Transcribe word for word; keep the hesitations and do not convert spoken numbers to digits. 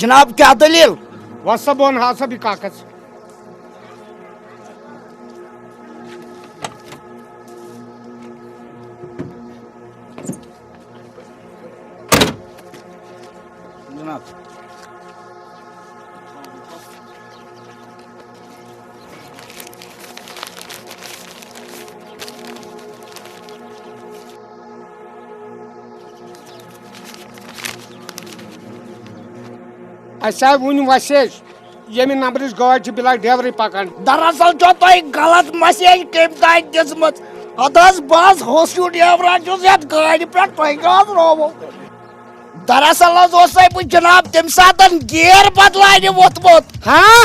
جناب، کیٛاہ دٔلیٖل؟ وَسا بہٕ وَنہٕ ہا سا بہٕ کاکَس۔ جناب۔ اَسہِ آے وُنہِ مسیج، ییٚمہِ نمبرٕچ گٲڑۍ چھِ بِلا ڈیورٕے پکان۔ دراصل چھو تۄہہِ غلط مسیج کٔمۍ تام دِژمٕژ۔ ہتہٕ حظ، بہٕ حظ ہوسیو ڈیورا چھُس یتھ گاڑِ پٮ۪ٹھ، تۄہہِ کیٛاہ حظ رووُ؟ دراصل حظ اوسے بہٕ جناب تمہِ ساتن گیر بدلاونہِ ووٚتھمُت۔ ہاں؟